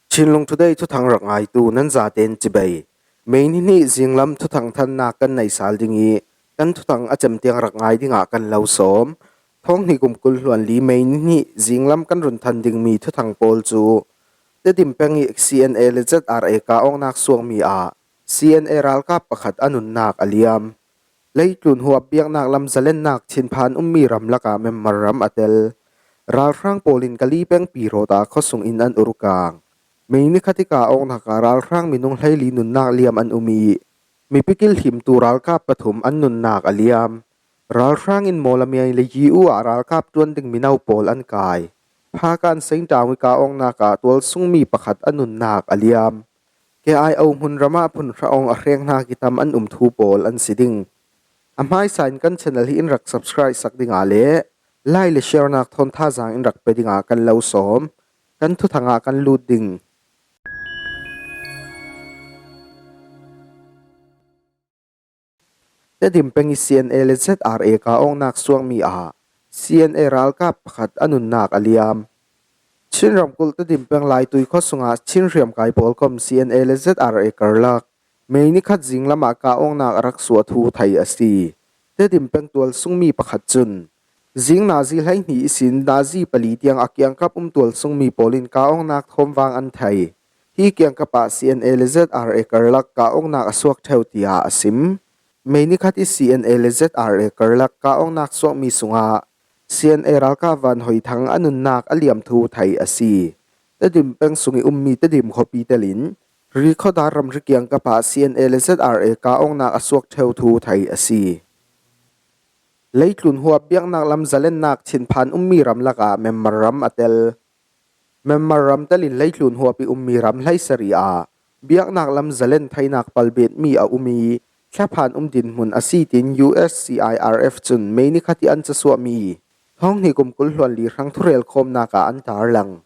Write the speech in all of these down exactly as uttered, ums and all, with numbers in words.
Chinlung Today thuthang rak ngaitu nan zaten cibai. May ni hnih zinglam thuthang thannak kan nei sal ding i, kan thuthang a cem tiang rak ngai dingah kan lo sawm. Thawng hnih kum kul hluan li May ni hnih zinglam kan run than dingmi thuthang pawl cu Tedim peng i C N A le Z R A kah awknak suakmi ah C N A ralkap pakhat a nunnak a liam. Leitlun huap biaknak lam zalennak thinphan ummi ram lakah Myanmar ram a tel. Ralhrang pawl in Kali peng Pirota khuasung in an urkang. May ni khat i kah awknak ah ralhrang minung hleili nunnak liam an um i, mipi kilhimtu ralkap pathum an nunnak a liam. Ralhrang in Mawlamiai le Yi U ah ralkap ṭuan ding mino pawl an kai. Phakan Saintau i kah awknak ah tualsungmi pakhat a nunnak a liam. K I O hmunram ah phunhra awng a hreng hna kitam an um thu pawl an si ding. A hmaisa in kan channel hi in rak subscribe sak dingah le like le share nak thawn thazaang in rak pe dingah kan lo sawm. Kan thuthang ah kan lut ding. Tedim peng i C N A le Z R A kah awknak suakmi ah C N A ralkap pakhat a nunnak a liam. Chin ramkulh Tedim peng Laitui khuasung ah Chin hriamkai pawl kom C N A le Z R A karlak May ni khat zinglam ah kah awknak a rak suah thu thei a si. Tedim peng tualsungmi pakhat cun, zing nazi hleihnih ihsin nazi pali tiang a kiangkap um tualsungmi pawl in kah awknak thawmvang an thei. Hi kiangkap ah C N A le Z R A karlak kah awknak a suak ṭheu, tiah a sim. May ni khat i C N A le Z R A karlak kah awknak suakmi sungah C N A ralkap Van Hoi Thang a nunnak a liam thu thei a si. Tedim peng sung i ummi Tedim khuapi telin Rikhoda ramri kiangkap ah C N A le Z R A kah awknak a suak ṭheu thu thei a si. Leitlun huap biaknak lam zalennak thinphan ummi ram lakah Myanmar ram a tel. Myanmar ram telin leitlun huap i ummi ram hleisarih ah biaknak lam zalen theinak palbetmi a um i, thlaphan um dinhmun a si, tiin U S C I R F cun May ni khat i an casuahmi thawng hnih kum kul hluan li hrang thurel khawmnak ah an tarlang.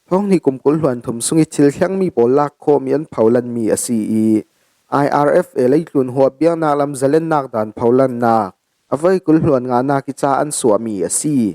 Thawng hnih kum kul hluan thum sung i thil thlengmi pawl lakkhawm i an pholanmi a si i, I R F a leitlun huap biaknak lam zalennak dan pholannak a voi kul hluan nganak i ca an suahmi a si.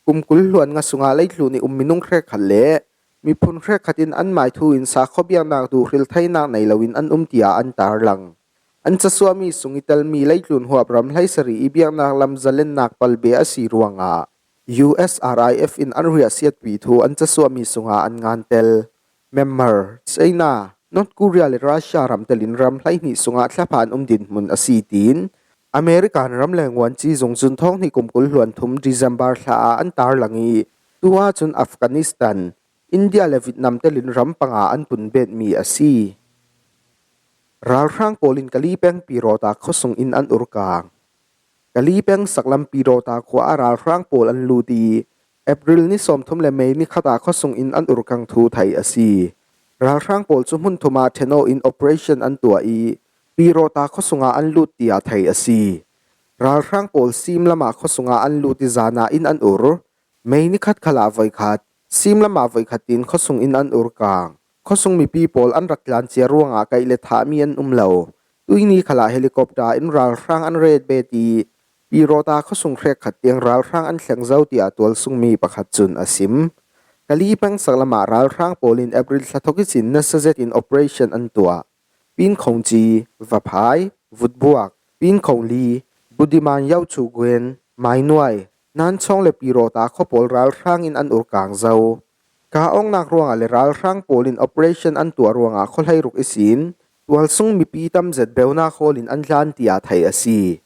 Kum kul hluan nga sungah leitlun i um minung hrekkhat le miphun hrekkhat in anmai thu in sakhaw biaknak duh hril theinak nei loin an um, tiah an tarlang. An casuahmi sung i telmi leitlun huap ram hleisarih i biaknak lam zalennak palbe a si ruangah U S R I F in an riahsiatpi thu an casuahmi sungah an ngan tel. Myanmar, China, North Korea le Russia ram telin ram hleihnih sungah thlaphan um dinhmun a si, tiin American ram le nguanci zung cun thawng hnih kum kul hluan thum December thla ah an tarlang i, tu ahcun Afghanistan, India le Vietnam telin ram panga an punbetmi a si. Ralhrang pawl in Kali peng Pirota khuasung in an urkang. Kali peng saklam Pirota khua ah ralhrang pawl an lut i, April ni sawmthum le May ni khat ah khuasung in an urkang thu thei a si. Ralhrang pawl cu hmun thum ah ṭhen aw in operation an tuah i, Pirota khuasung ah an lut, tiah thei a si. Ralhrang pawl Simlam ah khuasung ah an lut i, zan ah in an ur. May ni khat khal ah voikhat, Simlam ah voikhat tiin khuasung in an urkang. Khuasung mipi pawl an rak tlancia ruangah kaih le thahmi an um lo. Tuihni khal ah helicopter in ralhrang an ret bet i, Pirota khuasung hrekkhat tiang ralhrang an thleng zo, tiah tualsungmi pakhat cun a sim. Kali peng saklam ah ralhrang pawl in April thla thawk ihsin nasa zet in operation an tuah. Pinkhongci, Vaphai, Vutbuak, Pinkhongli, Budiman, Yauchu Guen, Mainuai, Nanchawng le Pirota khua pawl ralhrang in an urkang zo. Kah awknak ruangah le ralhrang pawl in operation an tuah ruangah khua hleiruk ihsin tualsung mipi tam zet beunak hawl in an tlan, tiah thei a si.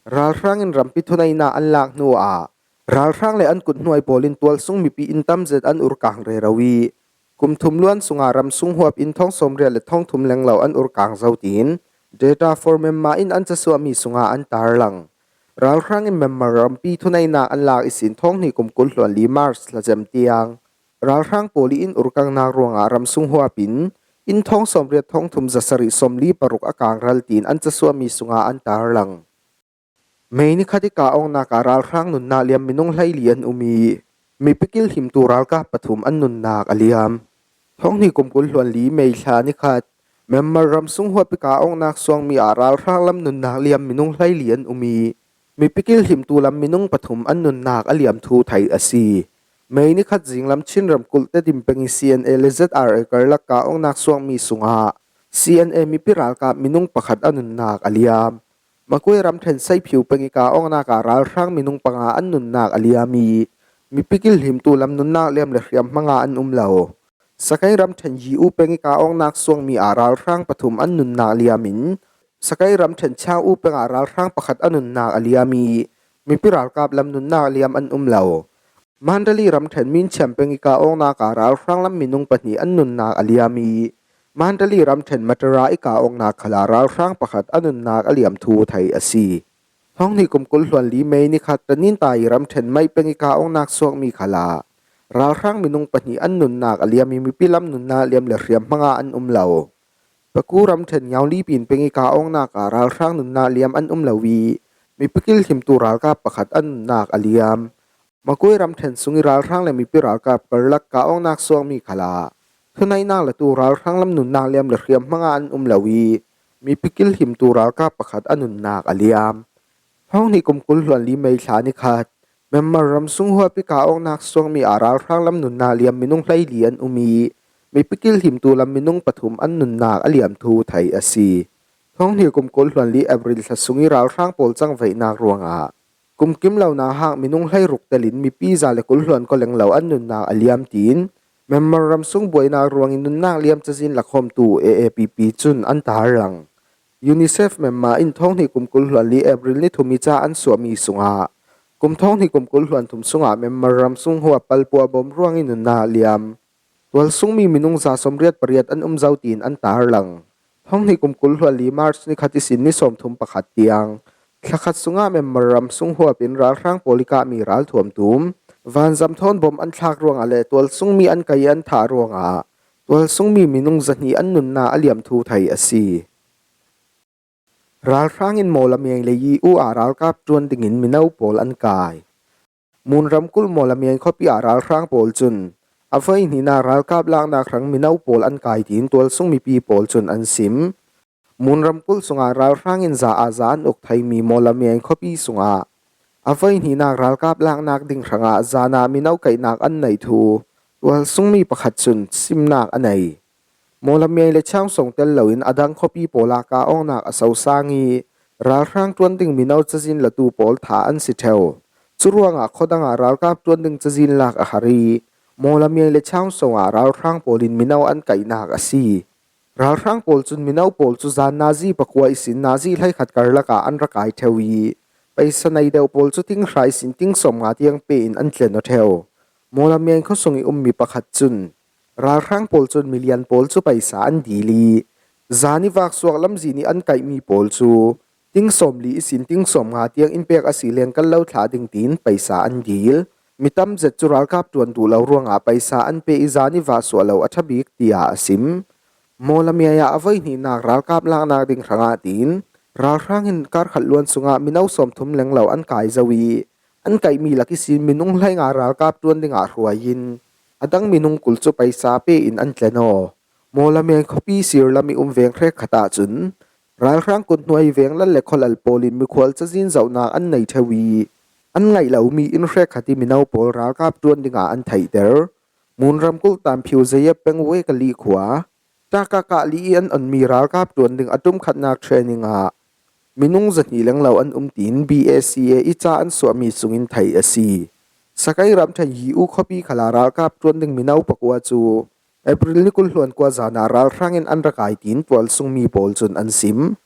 Ralhrang in rampi thuneihnak an lak hnu ah ralhrang le an kuthnuai pawl in tualsung mipi inn tam zet an urkang rero i, kum thum luan sungah ramsung huap inn thawng sawmriat le thawng thum lenglo an urkang zo, tiin Data for Myanmar in an casuahmi sungah an tarlang. Ralhrang in Myanmar rampi thuneihnak an lak ihsin thawng hnih kum kul hluan li March thla cem tiang ralhrang pawl i inn urkangnak ruangah ramsung huap in inn thawng sawmriat thawng thum zasarih sawmli paruk a kangral, tiin an casuahmi sungah an tarlang. May ni khat i kah awknak ah ralhrang nunnak liam minung hleili an um i, mipi kilhimtu ralkap pathum an nunnak a liam. Thawng hnih kum kul hluan li May thla ni khat, Myanmar ramsung huap i kah awknak suangmi ah ralhrang lam nunnak liam minung hleili an um i, mipi kilhimtu lam minung pathum an nunnak a liam thu thei a si. May ni khat zinglam Chin ramkulh Tedim peng i C N A le Z R A karlak kah awknak suakmi sungah C N A mipi ralkap minung pakhat a nunnak a liam. Magway ramṭhen Saiphiu peng i kah awknak ah ralhrang minung panga an nunnak a liam i mipi kilhimtu lam nunnak liam le hriam hmanga an um lo. Sagaing ramṭhen Yiu peng i kah awknak suakmi ah ralhrang pathum an nunnak liam in Sagaing ramṭhen Chang U peng ah ralhrang pakhat a nunnak a liam i mipi ralkap lam nunnak liam an um lo. Mandali ramṭhen Minchiam peng i kah awknak ah ralhrang lam minung pahnih an nunnak a liam i Mandali ramṭhen Matara i kah awknak khal ah ralhrang pakhat a nunnak a liam thu thei a si. Thonghnih kum kul hluan li May ni khat Tanintai ramṭhen Mai peng i kah awknak suakmi khal ah ralhrang minung pahnih an nunnak a liam i mipi lam nunnak liam le hriam hmanga an um lo. Paku ramṭhen Ngaulipin peng i kah awknak ah ralhrang nunnak liam an um lo i mipi kilhimtu ralkap pakhat a nunnak a liam. Magway ramṭhen sung i ralhrang le mipi ralkap karlak kah awknak suakmi khal ah thuneihnak latu ralhrang lam nunnak liam le hriam hmanga an um lo i mipi kilhimtu ralkap pakhat a nunnak a liam. Thonghnih kum kul hluan li May thla ni khat Myanmar ram sung huap i kah awknak suakmi ah ralhrang lam nunnak liam minung hleili an um i mipi kilhimtu lam minung pathum an nunnak a liam thu thei a si. Thonghnih kum kul hluan li April thla sung i ralhrang pawl cangvaihnak ruangah kum kim lo nauhak minung hleiruk telin mipi za le kul hluan kua lenglo an nunnak a liam tiin Myanmar ram sung buainak ruangin nunnak liam cazin lakhawmtu A A P P cun an tarlang. UNICEF Myanmar in thonghnih kum kul hluan li April ni thum i ca an suahmi sungah kum thonghnih kum kul hluan thum sungah Myanmar ram sung huap palpua bom ruangin nunnak liam tualsungmi minung za sawmriat pariat an um zo tiin an tarlang. Thonghnih kum kul hluan li March ni khat i sin ni sawmthum pakhat tiang thla khat sungah Myanmar ram sung huapin ralhrang pawl i kahmi ralthuam tum vanzam thawn bom an thlak ruangah le tualsungmi an kai an thah ruangah tualsungmi minung zahnih an nunnak a liam thu thei a si. Ralhrang in Mawlamyang le Yiu ah ralkap ṭuan dingin mino pawl an kai. Mun ramkulh Mawlamyang khuapi ah ralhrang pawl cun a voihnihnak ralkap laknak hrang mino pawl an kai tiin tualsung mipi pawl cun an sim. Mun ramkulh sungah ralhrang in za ah za an uk theimi Mawlamyang khuapi sungah a voihnihnak ralkap laknak ding hrangah zana mino kaihnak an neih thu tualsungmi pakhat cun simnak a nei. Mawlamyang le Chang Song tel loin a dang khuapi pawl ah kah awknak a sosang i ralhrang ṭuan ding mino cazin latu pawl thah an si ṭheu. Curuangah khuadangah ralkap ṭuan ding cazin lak a har i Mawlamyang le Chang Song ah ralhrang pawl in mino an kaihnak a si. Ralhrang pawl cun mino pawl cu zan nazi pakua ihsin nazi hleikhat karlak ah an ra kai ṭheu i paisa nei deuh pawl cu ting hra ihsin ting sawmnga tiang pe in an tlen aw ṭheu. Mawlamyang khuasung i ummi pakhat cun ralhrang pawl cun milian pawl cu paisa an dil i zan i vaksuak lamzin i an kaihmi pawl cu ting sawmli ihsin ting sawmnga tiang in pek a si leng kal lo thla ding tiin paisa an dil. Mi tam zet cu ralkap ṭuan duh lo ruangah paisa an pe i zan i vaksuah lo a ṭha bik, tiah a sim. Mawlamyang ah a voihnihnak ralkap laknak ding hrangah tiin ralhrang in kar khat luan sungah mino sawmthum lenglo an kai zo i an kaihmi lak ihsin minung hleinga ralkap ṭuan dingah hruai in a dang minung kul cu paisa pe in an tlen aw. Mawlamyang khuapi sirlam i um veng hrekkhat ahcun ralhrang kuthnuai veng lal le khualal pawl in mikhual cazin zohnak an nei ṭheu i an ngaih lomi inn hrekkhat i mino pawl ralkap ṭuan dingah an theihter. Mun ramkulh Tamphiu Zayep peng Wekali khua Takakah li i an onmi ralkap ṭuan ding a ṭumkhatnak training ah minung zahnih lenglo an um tiin B A C A i ca an suahmi sungin theih a si. Sagaing ramṭhen Yiu khuapi khal ah ralkap ṭuan ding mino pakua cu April ni kul hluan kua zan ah ralhrang in an ra kai tiin tualsungmi pawl cun an sim.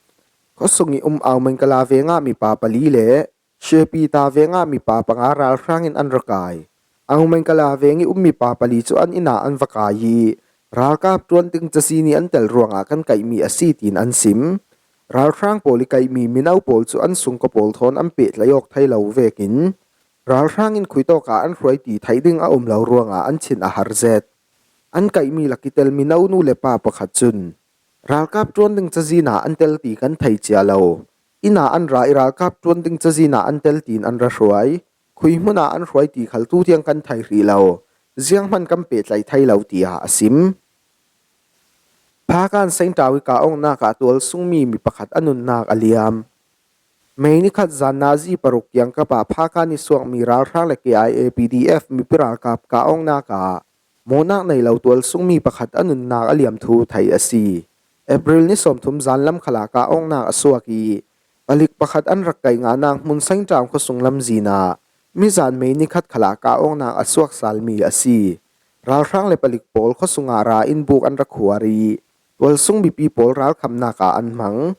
Khuasung i um Aumengkala vengah mipa pali le Shepita vengah mipa panga ralhrang in an ra kai. Aumengkala veng i um mipa pali cu an inn ah an va kai i ralkap ṭuan ding cazin i an tel ruangah kan kaihmi a si tiin an sim. Ralhrang pawl i kaihmi mino pawl cu an sungkaw pawl thawn an pehtlaih awk thei lo vekin ralhrang in khuitawk ah an hruai ti theih ding a um lo ruangah an chinh a har zet. An kaihmi lak i tel mino nu le pa pakhat cun ralkap ṭuan ding cazin ah an tel ti kan thei cia lo. Inn ah an ra i ralkap ṭuan ding cazin ah an tel tiin an ra hruai. Khui hmun ah an hruai ti khal tu tiang kan thei hrih lo. Zianghman kan pehtlaih thei lo, tiah a sim. Phakan Saintau i kah awknak ah tualsungmi mi pakhat a nunnak a liam. May ni khat zan nazi paruk kiangkapa Phaka ni suakmi ralhrang le K I A P D F mipi ralkap ka awngnak ah mawhnak nei lo tualsungmi pakhat a nunnak a liam thu thei a si. April ni sawmthum zanlam khalah ka awngnak a suak i palik pakhat an rak kaih ngahnak hmun Saintau khuasung lamzin ah mizan May ni khat khalah ka awngnak a suak salmi a si. Ralhrang le palik pawl khuasungah ra in buk an rak khuar i tualsung mipi pawl ralkhamnak ah an hmang.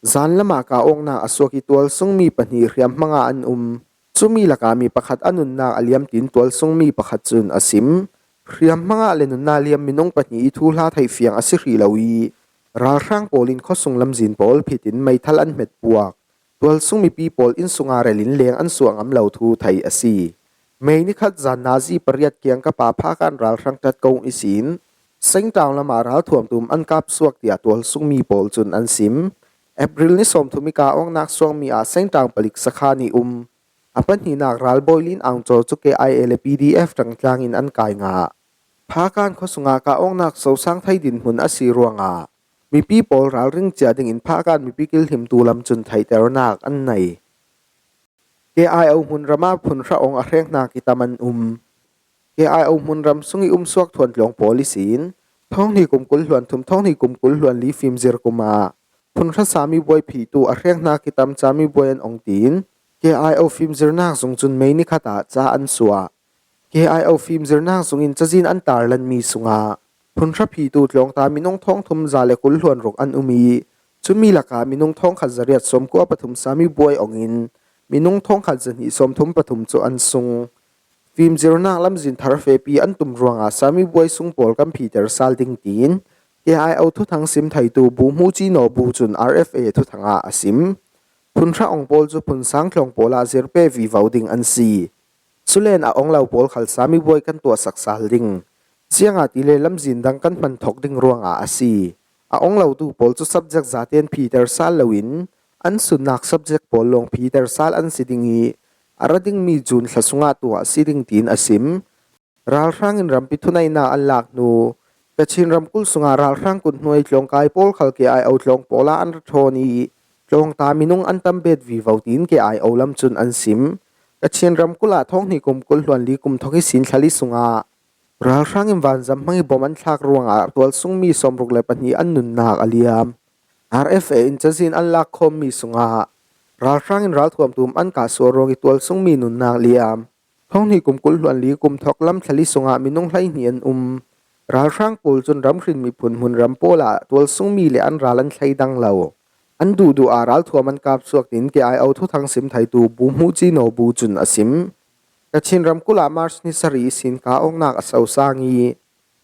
Zanlamah ka awngnak a suak i tualsungmi pahnih hriamhmanga an um. Cumi laka mi pakhat a nunnak a liam tiin tualsungmi pakhat cun a sim. Hriamhmanga le nunnak liam minung pahnih i thuhla theih fiang a si hrih lo i ralhrang pawl in khuasung lamzin pawl phit in meithal an hmet puak. Tualsung mipi pawl inn sunga rel in leng an suah ngam lo thu thei a si. May ni khat zan nazi pariat kiangkapa Phakan ralhrang ṭatkong ihsin Saintau lamah ralthuam tum an kap suak tiah tualsungmi pawl cun an sim. April ni sawmthum i ka awngnak suakmi ah Saintau palik sakhan i um a pahnihnak ralbawi Lin Aung Chaw cu K I A le P D F ṭangtlang in an kai ngah. Phakan khuasungah ka awngnak sosang thei dinhmun a si ruangah mipi pawl ralring cia dingin Phakan mipi kilhimtu lam cun theihternak an nei. K I O hmunram ah phunhrah awng a hreknak i tam an um. K I O hmunram sung i um suak thuantluang pawl ihsin thawng hnih kum kul hluan thum, thawng hnih kum kul hluan li fimzir kum ah phunhrah sami buai phihtu a hreknak i tam cami buai an ong tiin K I O fimzirnak zung cun May ni khat ah ca an suah. K I O fimzirnak zung in cazin an tarlanmi sungah phunhrah phihtu tlawngta minung thawng thum za le kul hluan ruk an um i cumi lakah minung thawng khat zariat sawmkua pathum sami buai ong in minung thawng khat zahnih sawmthum pathum cu an sung. Fimzirnak lamzin thar fepi an tum ruangah sami buai sung pawl kan phiter sal ding tiin K I O thuthang sim theitu Bu Hmu Ci Naw Bu cun R F A thuthang ah a sim. Phunhrah ong pawl cu phunsang tlawng pawl ah zirpe vivo ding an si. Culen a ong lo pawl khal sami buai kan tuahsak sal ding. Ziangahtile lamzin dang kan hman thok ding ruangah a si. A ong lotu pawl cu subject zaten phiter sal loin an sunnak subject pawl lawng phiter sal an si ding i a ra dingmi June thla sungah tuah a si ding tiin a sim. Ralhrang in rampi thuneihnak an lak hnu Kachin ramkulh sungah ralhrang kut hnuai tlawngkai pawl khal K I O tlawng pawl ah an ra ṭhawn i tlawngta minung an tam bet vivo tiin K I O lam cun an sim. Kachin ramkulh ah thawng hnih kum kul hluan li kum thawk ihsin thla li sungah ralhrang in vanzam hmang i bom an thlak ruangah tualsungmi sawmruk le pahnih an nunnak a liam. R F A in cazin an lak khawmmi sungah ralhrang in ralthuam tum an kah sual ruang i tualsungmi nunnak liam. Thawng hnih kum kul hluan li kum thawk lam thla li sungah minung hleihnih an um. Ralhrang pawl cun ramhrin miphun hmunram pawl ah tualsungmi le an ral an thleidang lo. An duhduh ah ralthuam an kap suak tiin K I O thuthang sim theitu Bu Hmu Ci Naw Bu cun a sim. Kachin ramkulh ah March ni sarih ihsin ka awngnak a sosang i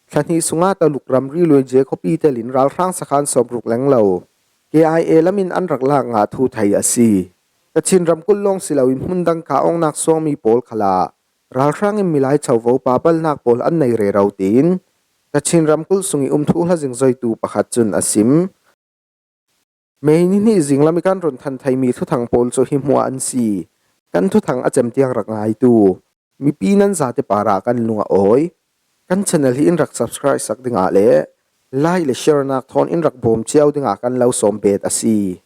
thla hnih sungah Taluk ramri lui J Khopi telin ralhrang sakhan sawmruk leng lo K I A lam in an rak lak ngah thu thei a si. Kachin ramkulh lawng si loin hmun dang ka awngnak suangmi pawl khalah ralhrang in milai chovo papalnak pawl an nei rero tiin Kachin ramkulh sung i um thuhla zingzoitu pakhat cun a sim. May ni hnih zinglam i kan run than theimi thuthang pawl cu hi hmuah an si. Kan thuthang a cem tiang rak ngaitu mipi nan zate parah kan lung a awi. Kan channel hi in rak subscribe sak dingah le like le share nak thawn in rak bawm cio dingah kan lo sawm bet a si.